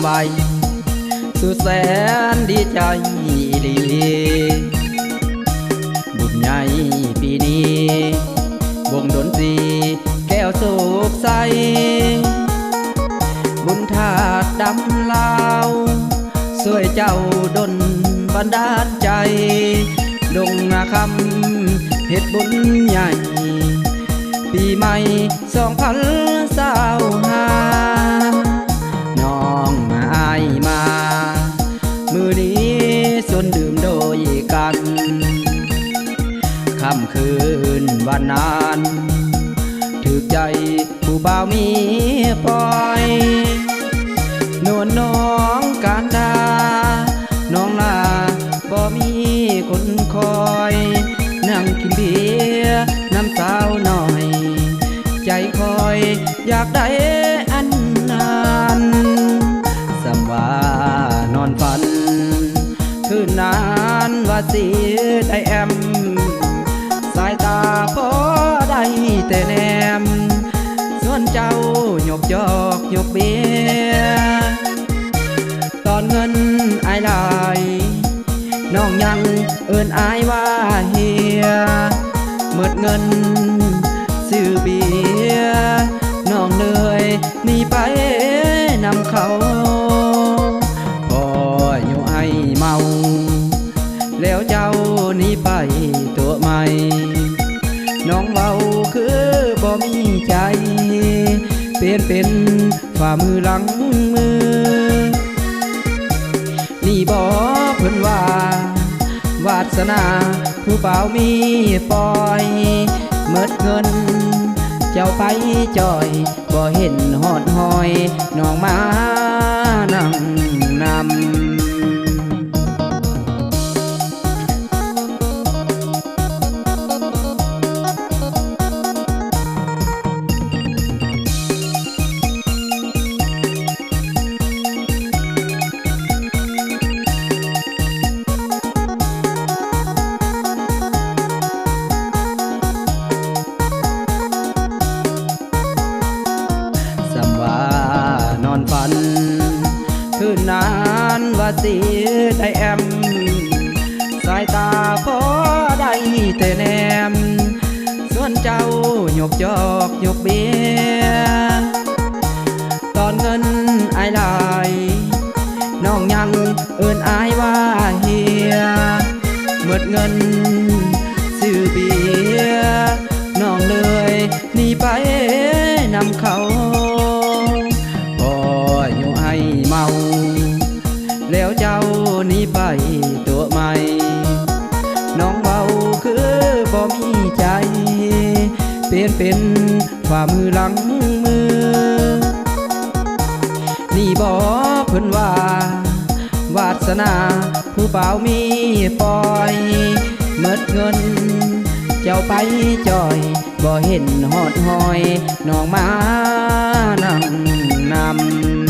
ໄປ ສຸດແສນດີໃຈອີ່ຫຼີ ບຸນໃຫຍ່ປີນີ້ ວົງດົນຕີ ແກ້ວໂຊກໄຊ ບຸນທາດດຳລາວ ຊ່ວຍເຈົ້າດົນບັນດານໃຈ ດົງນາຄຳເຮັດບຸນໃຫຍ່ ປີໃໝ່ສອງພັນຊາວຫ້າ ນ້ອງມາອ້າຍມາ ມື້ນີ້ຊວນດື່ມໂດຍກັນ ຄ່ຳຄືນວານນານ ຖືກໃຈຜູ້ບ່າວມີປອຍ ນວນນ້ອງການດາ ນ້ອງລາບໍ່ມີຄົນຄອຍ ນັ່ງກິນເບຍນຳສາວນ້ອຍ ໃຈຂ້ອຍຢາກໄດ້ອັນນັ້ນ ສ່ຳວ່ານອນຝັນ ຄືນນັ້ນວ່າຊິໄດ້ແອມ ສາຍຕາພໍໄດ້ແຕ່ແນມ ຊວນເຈົ້າຍົກຈອກຍົກເບຍ ຕອນເງິນອ້າຍຫຼາຍ ນ້ອງຍັງເອີ້ນອ້າຍວ່າເຮຍ ໝົດເງິນຊື້ເບຍ ນ້ອງເລີຍໜີໄປນຳເຂົາ ພໍຢູ່ໄອເມົາ ແລ້ວເຈົ້າໜີໄປຕົວະໃໝ່ ນ້ອງເວົ້າຄືບໍ່ມີໃຈ ປ່ຽນເປັນຝ່າມືຫຼັງມື ນີ້ບໍເພິ່ນວ່າ ວາດສະໜາຜູ້ບ່າວມີປອຍ ໝົດເງິນເຈົ້າໄປຈ່ອຍ ບໍ່ເຫັນຮອດຮອຍ ນ້ອງມານັ່ງນຳ. ສ່ຳວ່ານອນຝັນ ຄືນນັ້ນວ່າຊິໄດ້ແອມ ສາຍຕາພໍໄດ້ແຕ່ແນມ ຊວນເຈົ້າຍົກຈອກຍົກເບຍ ຕອນເງິນອ້າຍຫຼາຍ ນ້ອງຍັງເອີ້ນອ້າຍວ່າເຮຍ ໝົດເງິນຊື້ເບຍ ນ້ອງເລີຍໜີໄປນຳເຂົາ ພໍຢູ່ໄອເມົາ ແລ້ວເຈົ້າໜີໄປຕົວະໃໝ່ ນ້ອງເວົ້າຄືບໍ່ມີໃຈ ປ່ຽນເປັນຝ່າມືຫຼັງມື ນີ້ບໍເພິ່ນວ່າ ວາດສະໜາຜູ້ບ່າວມີປອຍ ໝົດເງິນເຈົ້າໄປຈ່ອຍ ບໍ່ເຫັນຮອດຮອຍ ນ້ອງມານັ່ງນຳ.